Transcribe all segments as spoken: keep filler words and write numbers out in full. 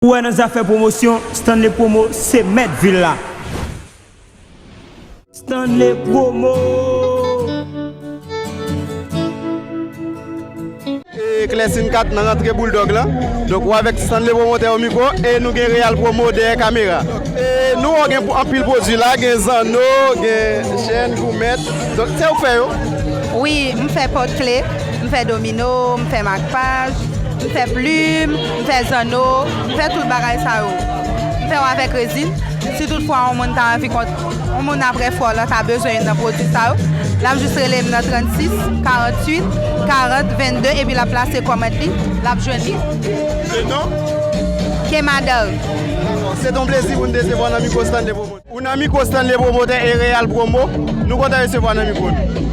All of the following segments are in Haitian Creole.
Ou wè nan zafè pwomosyon, Stanley Promo se mèt vil la. Stanley Promo. E Clessin Kat nan rantre Bulldog lan. Donk ou avèk Stanley Promotè o mikwo e nou gen Real Promo dèyè kamera. E nou wè gen anpil pwodui la, gen zanno, gen chèn, goumèt. Donk se ou k fè yo? Wi, m fè pòtkle, m fè domino, m fè makpaj, m fè plim, m fè zanno, m fè tout bagay sa yo. M fè yo avèk rezin. Si toutfwa yon moun ta anvi kont, yon moun aprè fò lan ta bezwen youn nan pwodui sa yo, l ap jis rele m nan trannsis, karanntuit, karant, vennde, epi l ap plase kòmand li, l ap jwenn li. Se non? Kemadal. Dakò. Se t on plezi pou n te resevwa w nan mikwo Stanley Promo. Ou nan mikwo Stanley Promotè e Real Promo. Nou kontan resevwa nan mikwo nou.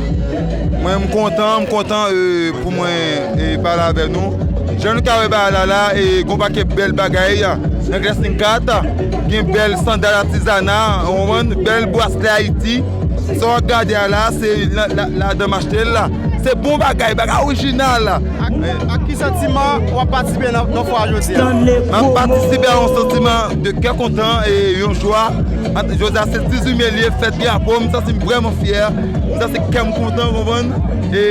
Mwen, m kontan, m kontan, e, pou mwen, e, pale avè nou. Jan nou ka wè bagay la la, e, gon pakèt bèl bagay nan Clessin Kat. Gen bèl sandal atizana, ou konprann, bèl braslè Ayiti. Sa w ap gade a la, se la, la, ladan m achte l la. Se bon bagay, bagay orijinal. Ak, ak ki santiman w ap patisipe nan, nan fwa a jodi a? M ap patisipe a yon santiman de kè kontan e yon jwa. Jodi a se dizuit me l ye, fèt drapo, m santi m vrèman fyè. M santi kè m kontan, w konprann? E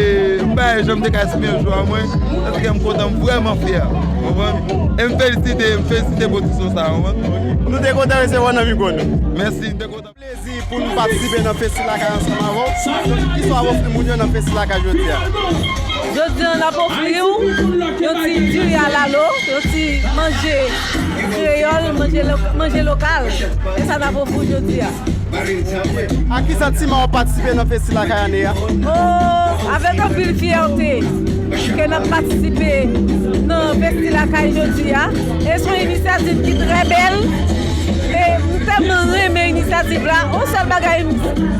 m pa janm te ka eksprime jwa mwen. M santi kè m kontan, m vrèman fyè, w konprann? E m felisite, m felisite pwodiksyon sa, w konprann? Nou te kontan resevwa w nan mikwo nou. Mèsi, m te kontan. Plezi pou nou patisipe nan Festi Lakay ansanm avè w. Donk, kisa w ap ofri moun yo nan Festi Lakay jodi a? Jodi a, n ap ofri w yon ti diri alalo, yon ti manje kreyòl, manje lo-, manje lokal. E sa n ap ofri w jodi a. Ak ki santiman w ap patisipe nan Festi Lakay ane a? Oh, avèk anpil fyète ke n ap patisipe nan Festi Lakay jodi a. E se yon inisyativ ki trè bèl. E m tèlman renmen inisyativ la. Yon sèl bagay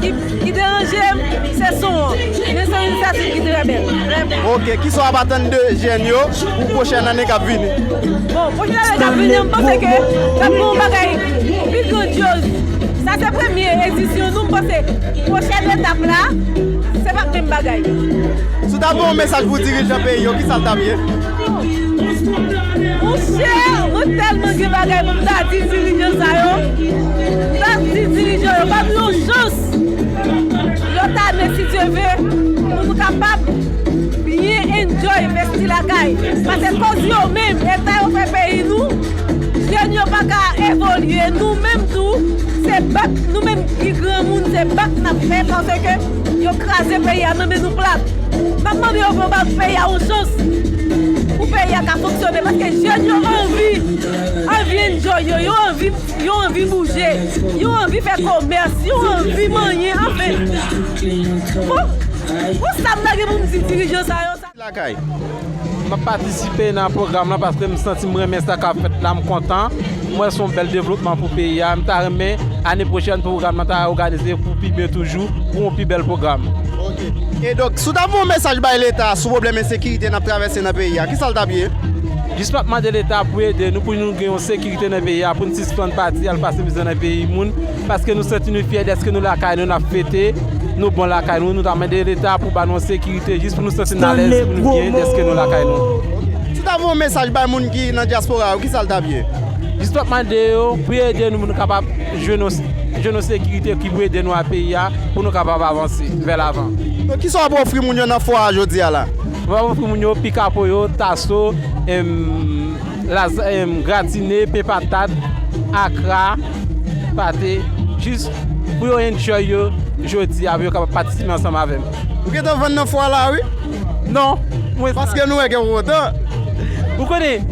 ki, ki deranje m, se son an. Men se yon inisyativ ki trè bèl. Trè bèl. Ok, kisa w ap atann de jèn yo pou pwochèn ane k ap vini? Bon, pwochèn ane k ap vini an, m panse ke n ap gen yon bagay pi grandyoz. Sa se premye edisyon nou, m panse pwochèn etap la, se p ap menm bagay. Si w ta gen yon mesaj pou dirijan peyi yo, kisa l t ap ye? Monchè, mwen tèlman gen bagay pou m ta di dirijan sa yo. M ta di dirijan yo, ban nou yon chans. Lòt ane, si Dye ve, pou nou kapab byen enjoy Festi Lakay. Paske koz yo menm, eta yo fè peyi nou, jèn yo pa ka evolye. Nou menm tou, se bat, nou menm ki granmoun, se bat n ap fè, paske yo kraze peyi a nan men nou plat. M ap mande yo pou yo ba peyi a yon chans, pou peyi a ka fonksyone, paske jèn yo anvi, anvi enjoy yo, yo anvi, yo anvi bouje, yo anvi fè komès, yo anvi manyen, anfen. Bon, bon, sa m ta gen pou m di dirijan sa yo, sa. Lakay. M ap patisipe nan pwogram lan paske m santi m renmen sa k ap fèt la, m kontan. M wè se yon bèl devlopman pou peyi a. M ta renmen ane pwochèn pwogram lan ta òganize pou pi byen toujou, pou yon pi bèl pwogram. Ok. E donk, si w ta voye yon mesaj bay Leta sou pwoblèm ensekirite n ap travèse nan peyi a, kisa l t ap ye? Jis m ap mande Leta pou ede nou, pou nou gen yon sekirite nan peyi a, pou n sispann pati al pase mizè nan peyi moun, paske nou santi nou fyè dèske nou lakay nou, n ap fete, nou bon lakay nou, nou ta mande Leta pou ba nou yon sekirite jis pou nou santi n alèz, pou nou byen dèske nou lakay nou. Si w ta voye yon mesaj bay moun ki nan dyaspora yo, kisa l t ap ye? Jis m ap mande yo pou yo ede nou, pou nou kapab jwenn yon, jwenn yon sekirite ki pou ede nou a peyi a, pou nou kapab avanse vè lavan. Donk, kisa w ap ofri moun yo nan fwa a jodi a la? M ap ofri moun yo pikapo yo, taso, em, laz-, em, gratine, pen patat, akra, pate, jis pou yo enjoy yo jodi a, pou yo kapab patisipe ansanm avè m. Ou gentan vann nan fwa la, wi? Non. Mwen paske nou wè ke w kontan. Ou konnen,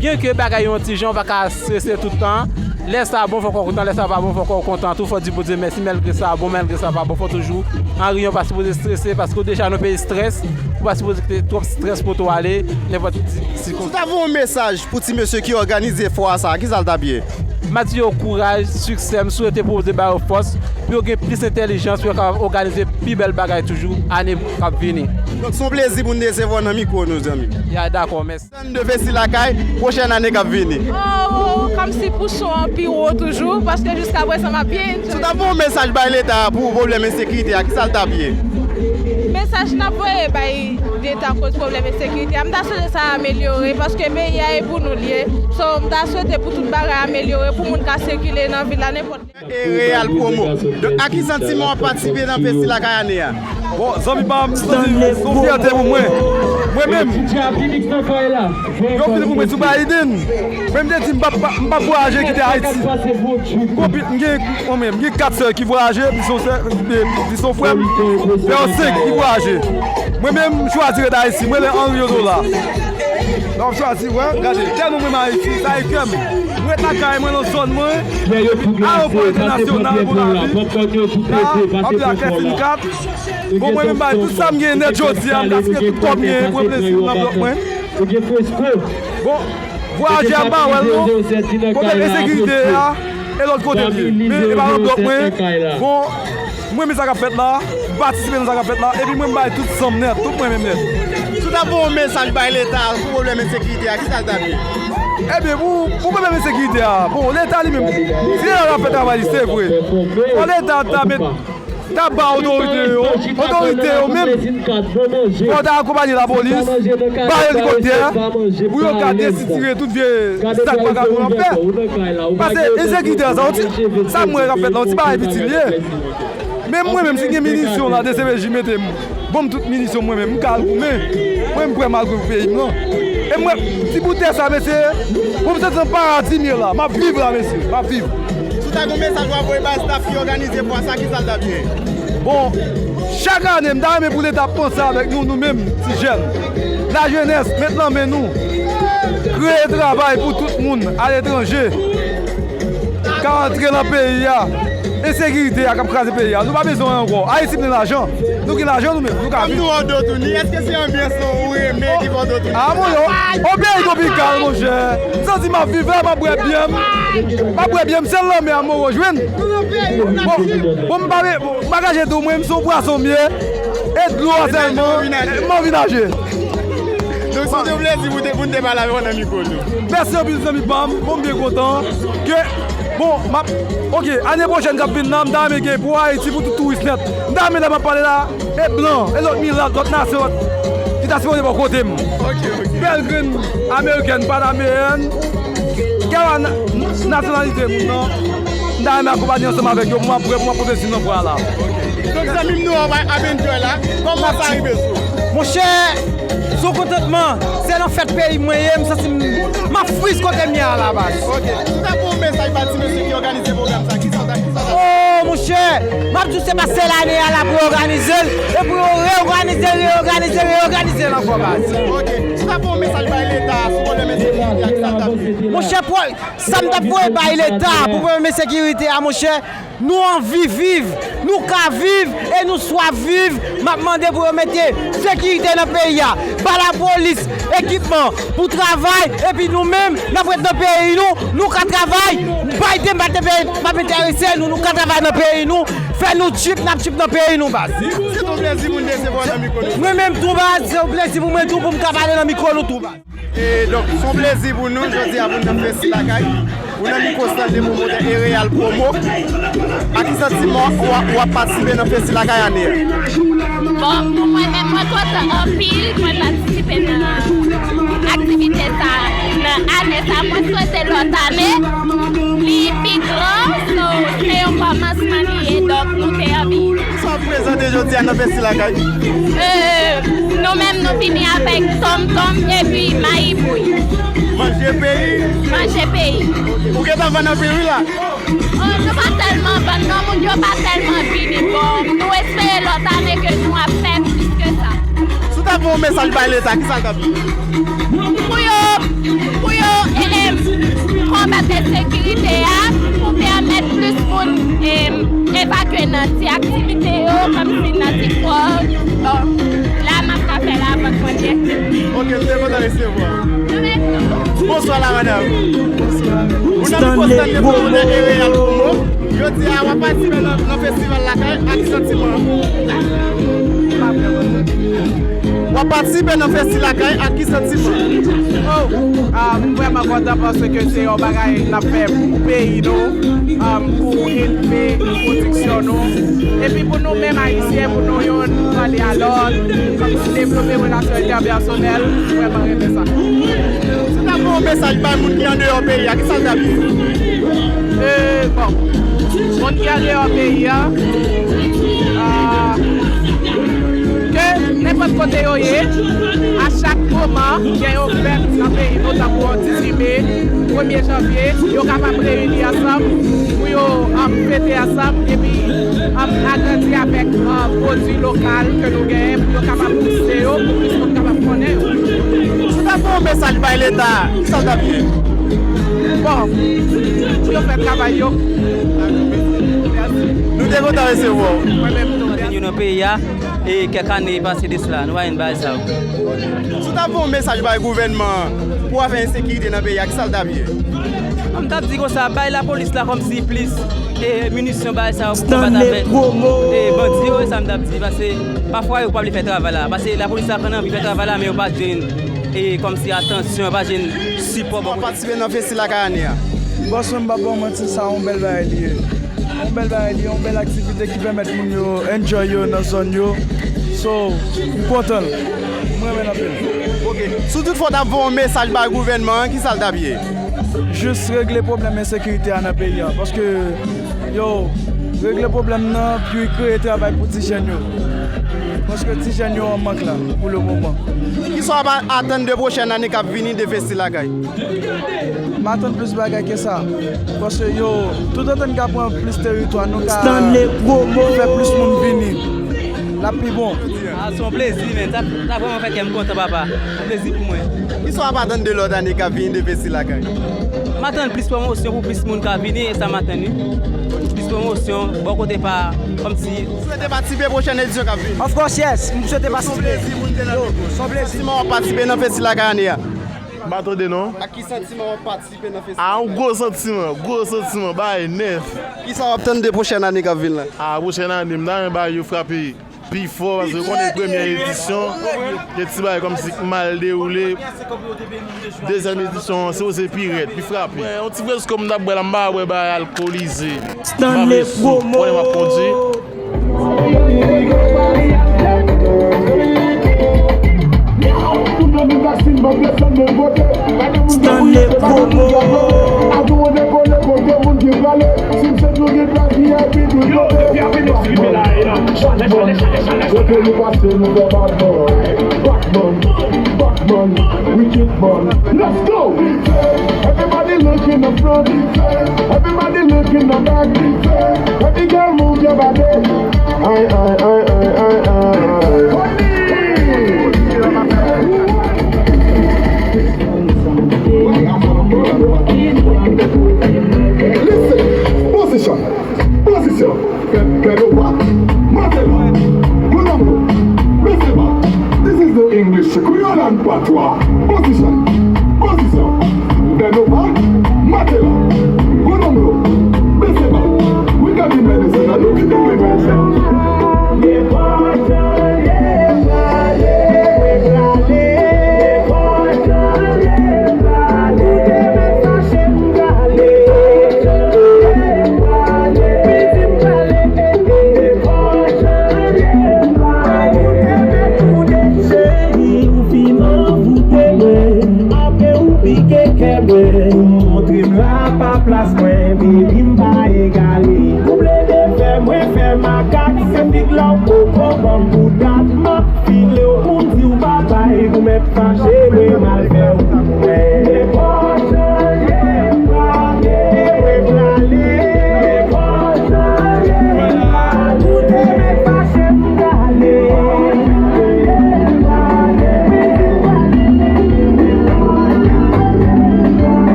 byen ke bagay yo yon ti jan, ou pa ka strese tout tan. Lè sa bon, fòk ou kontan. Lè sa pa bon, fòk ou kontan tou. Fò di Bondye mèsi, malgre sa bon, malgre sa pa bon. Fò toujou an riyan, ou pa sipoze strese, paske w deja nan peyi strès. Ou pa sipoze kite twòp strès pote w ale, nenpòt ti, ti... Si w ta voye yon mesaj pou ti mesye ki òganize fwa sa, kisa l t ap ye? M ap di yo kouraj, siksè, m swete pou Bondye ba yo fòs, pou yo gen plis entèlijans, pou yo kapab òganize pi bèl bagay toujou, ane k ap vini. Donk, se yon plezi pou n resevwa w nan mikwo nou, zanmi. Ya, dakò, mèsi. Tann de Festi Lakay, pwochèn ane k ap vini. Oh, kòmsi pou son an pi wo toujou, paske jiskaprezan m ap byen enjoy. Si w ta voye yon mesaj bay Leta a pou pwoblèm ensekirite a, kisa l t ap ye? Mesaj n ap voye bay Leta koz pwoblèm ensekirite a. M ta swete sa amelyore, paske peyi a e pou nou l ye. So, m ta swete pou tout bagay amelyore, pou moun ka sikile nan vil la nenpòt lè. E Real Promo. Donk, a ki santiman w ap patisipe nan festi lakay ane a? Bon, zanmi pa m, se yon fyète pou mwen. Mwen menm, yo fin pou mwen sou Biden. Mwen, m te di, m p ap, m p ap vwayaje kite Ayiti. Konpi-, m gen, mwen menm, m gen kat sè ki vwayaje, epi se yon sè, epi se yon frè m, fè yo senk ki vwayaje. Mwen menm, m chwazi ret Ayiti, m rele Henri Odola. Donk, m chwazi, wè, gade, tèlman mwen renmen Ayiti, sa e kè m. M ret lakay mwen, nan zòn mwen, epi ayewopò entènasyonal Gonayiv, la, m ap viv ak Kètin kat. Bon, mwen menm bay tout sa m genyen nèt jodi a, m gaspiye tout kòb m genyen pou envesti nan blòk mwen. Bon, vwayaje a m pa wè l non. Kote ensekirite a, e lòt kote l ye. Men e pa nan blòk mwen. Bon, mwen renmen sa k ap fèt la, m patisipe nan sa k ap fèt la, epi mwen m bay tout san m nèt, tout mwen menm nèt. Si w ta pou yon mesaj bay Leta pou pwoblèm ensekirite a, kisa l t ap ye? Ebyen, pou, pou pwoblèm ensekirite a, bon, Leta li menm, si Leta ta fè travay li, se vre. Fò Leta ta met ta ba otorite yo, otorite yo menm, fò ta akonpanye lapolis, ba yo elikoptè, pou yo ka desitire tout vye zak vakabon y ap fè. Paske ensekirite a, sa yon ti, sa m wè k ap fèt la, yon ti bagay piti l ye. Men mwen menm, si gen minisyon la, D C P J mete m, ban m tout minisyon mwen menm, m ka al goumen. Mwen, m prè m al goumen pou peyi m nan. E mwen, ti bout tè sa, mesye, mwen, m santi nan paradi m ye la. M ap viv la, mesye, m ap viv. Si w ta gen yon mesaj w ap voye bay staf ki òganize fwa sa, kisa l t ap ye? Bon, chak ane, m ta renmen pou Leta panse avèk nou, nou menm, ti jèn. Lajenès, met nan men nou. Kreye travay pou tout moun aletranje ka antre nan peyi a. Ensekirite a k ap kraze peyi a. Nou pa bezwen ankò. Ayiti plen lajan. Nou gen lajan nou menm. Nou ka viv. Fanm nou wè w do touni. Èske se anbyans lan ou renmen ki fè w do touni? A, monchè, yon peyi twopikal, monchè. M santi m ap viv la, m ap bwè byè m. M ap bwè byè m, sèl lanmè a m wè w jwenn. Bon, bon, m pa, m pa ka jete w, mwen, m se yon pwason m ye. E dlo a sèlman, m anvi naje. Donk, se te yon plezi pou te, pou n te pale avè w nan mikwo nou. Mèsi anpil, zanmi pa m. Bon, m byen kontan ke, bon, m ap, oke, ane pwochèn k ap vin nan, m ta renmen gen pou Ayiti, pou tout touris nèt. M ta renmen lè m ap pale la, e blan, e lòt milat, lòt nasyon, lòt, ki ta sipoze bò kote m. Bèl grenn amerikèn, panameyèn, kèlkeswa na-, nasyonalite moun nan, m ta renmen akonpanye ansanm avèk yo pou m ap prè, pou m ap pote sim nan fwa la. Donk, zanmi m, nou ap, ap enjoy la. Kòman sa rive sou ou? Monchè, se yon kontantman. Se nan fèt peyi mwen ye, m santi m, m ap friz kote m ye a la baz. Ok. Si w ta pou yon mesaj bay ti mesye ki òganize pwogram sa, kisa w ta, kisa w ta? Oh, monchè, m ap di w se pa sèl ane a l ap reòganize l, e pou yo reòganize, reòganize, reòganize l ankò baz. Ok. Si w ta pou yon mesaj bay Leta sou pwoblèm ensekirite a, kisa w ta di? Monchè, pou, sa m t ap voye bay Leta pou pwoblèm ensekirite a, monchè, nou anvi viv, nou ka viv e nou swaf viv. M ap mande pou yo mete sekirite nan peyi a, ba lapolis ekipman pou travay, epi nou menm, n ap ret nan peyi nou, nou ka travay. Biden pa t, pa t enterese nou, nou ka travay nan peyi nou, fè nou tchip, n ap tchip nan peyi nou, baz. Se yon plezi pou n resevwa w nan mikwo nou. Mwen menm tou, baz, se yon plezi pou mwen tou, pou m ka pale nan mikwo nou tou, baz. E donk, se yon plezi pou nou jodi a pou n nan Festi Lakay. Ou nan mikwo Stanley Promoter e Real Promo. A ki santiman w ap, w ap patisipe nan Festi Lakay ane a? Bon, pou mwen menm, mwen kontan anpil mwen patisipe nan aktivite sa nan ane sa. Mwen swete lòt ane li pi gran, so, se yon kòmansman li ye, donk nou te anvi. Kisa w ap prezante jodi a nan Festi Lakay? Euh, nou menm nou vini avèk tonmtonm epi mayi bouyi. Manje peyi? Manje peyi. Ou gentan vann anpil wi la? Oh, nou pa tèlman vann non, moun yo pa tèlman vini. Bon, nou espere lòt ane ke nou ap fè plis ke sa. Si w ta pou yon mesaj bay Leta, kisa l t ap ye? Pou yo, pou yo, eh, eh, konbat ensekirite a, pou pèmèt plis moun, eh, evakye nan ti aktivite yo, kòmsi nan ti pò. Bon, la m ap ka fè lavant mwen byen. Ok, m te kontan resevwa w. Nou menm tou. Bonswa la, madanm. Ou nan mikwo Stanley Promoter e Real Promo. Jodi a, w ap patisipe nan, nan festival lakay, a ki santiman? W ap patisipe nan Festi Lakay ak ki santiman? Oh, ah, m vrèman kontan paske se yon bagay n ap fè pou peyi nou, ah, pou elve pwodiksyon nou. Epi pou nou menm Ayisyen, pou nou youn pale a lòt, kòmsi devlope relasyon entèpèsonèl, m vrèman renmen sa. Si w ta voye yon mesaj bay moun ki andeyò peyi a, ki sa l t ap ye? E, bon, moun ki andeyò peyi a, ah, ke nenpòt kote yo ye, a chak moman, gen yon fèt nan peyi nou, tankou yon dizuit me, premye janvye, yo kapab reyini ansanm pou yo, um, fete ansanm, epi, um, agrandi avèk, uh, pwodui lokal ke nou genyen, pou yo kapab pouse yo, pou plis moun kapab konnen yo. Si w ta voye yon mesaj bay Leta, ki sa l t ap ye? Bon, pou yo fè travay yo. Nou te kontan resevwa w. Mwen menm tou. Yo nan peyi a, e kèk ane pase de sila, nou pa jwenn bagay sa yo. Si w ta voye yon mesaj bay gouvènman an pou afè ensekirite nan peyi a, ki sa l t ap ye? M t ap di konsa, bay lapolis la kòmsi plis, e, minisyon, bagay sa yo pou konbat avèk, e, bandi yo, e sa m t ap di, paske pafwa yo pa vle fè travay la, paske lapolis la konn anvi fè travay la, men yo pa jwenn, e, kòmsi atansyon, yo pa jwenn sipò bò kote. Patisipe nan Festi Lakay ane a. Bòs mwen, m p ap ba w manti, sa yon bèl bagay li ye. Yon bèl bagay li ye, yon bèl aktivite ki pèmèt moun yo enjoy yo nan zòn yo. So, m kontan l. M renmen l anpil. Ok. Si w tout fwa w t ap voye yon mesaj bay gouvènman an, ki sa l t ap ye? Jis regle pwoblèm ensekirite a nan peyi a. Paske, yo, regle pwoblèm nan, pi kreye travay pou ti jèn yo. Paske ti jèn yo an mank la, pou le moman. Kisa w ap atann de pwochèn ane k ap vini de Festi Lakay? M atann plis bagay ke sa. Paske yo, toutotan n ka pran plis teritwa, nou ka fè plis moun vini. L ap pi bon. Ah, se yon plezi, men. Sa, sa vrèman fè kè m kontan, papa. Se yon plezi pou mwen. Kisa w ap atann de lòt ane k ap vini de Festi Lakay? M atann plis pwomosyon pou plis moun ka vini, e sa m atann, wi. Plis pwomosyon, bò kote pa, kòmsi. Ou swete patisipe pwochèn edisyon k ap vini? Of course, yes. M swete patisipe. Se yon plezi pou n te nan mikwo. Se yon plezi. Santiman w ap patisipe nan Festi Lakay ane a? M pa tande non. Ak ki santiman w ap patisipe nan festival? Ah, yon gwo santiman, gwo santiman, bagay nèf. Kisa w ap tann de pwochèn ane k ap vin la? Ah, pwochèn ane, m ta renmen bagay yo frape pi fò, paske yo konnen premyè edisyon, gen ti bagay kòmsi k mal dewoule. Dezyèm edisyon an, se poze pi rèd, pi frape. Yon ti fresko m t ap bwè la, m pa wè bagay alkolize. Stanley Promo. Konnen m ap kondui. Stanley Promo. Let's go! Everybody look in the front. Everybody look in the back. Every girl move your body. Aye, aye, aye, aye, aye, aye. Listen, position, position. Bend, bend over. Mandela. Colombo. Bend over. This is the English, Creole and Patois. Position. Position. Bend over. Mandela. Colombo. Bend over. We got the medicine. I know we got the medicine. Cheri, ou fin anvoute mwen, apre ou pike kè mwen. Ou montre m la pa plas mwen, baby, m pa egale. Ou plede fè mwen fè makak, se fig la w poko ban m pou dat. M ap file w pou m di w babay, ou mèt fache, mwen mal fè w.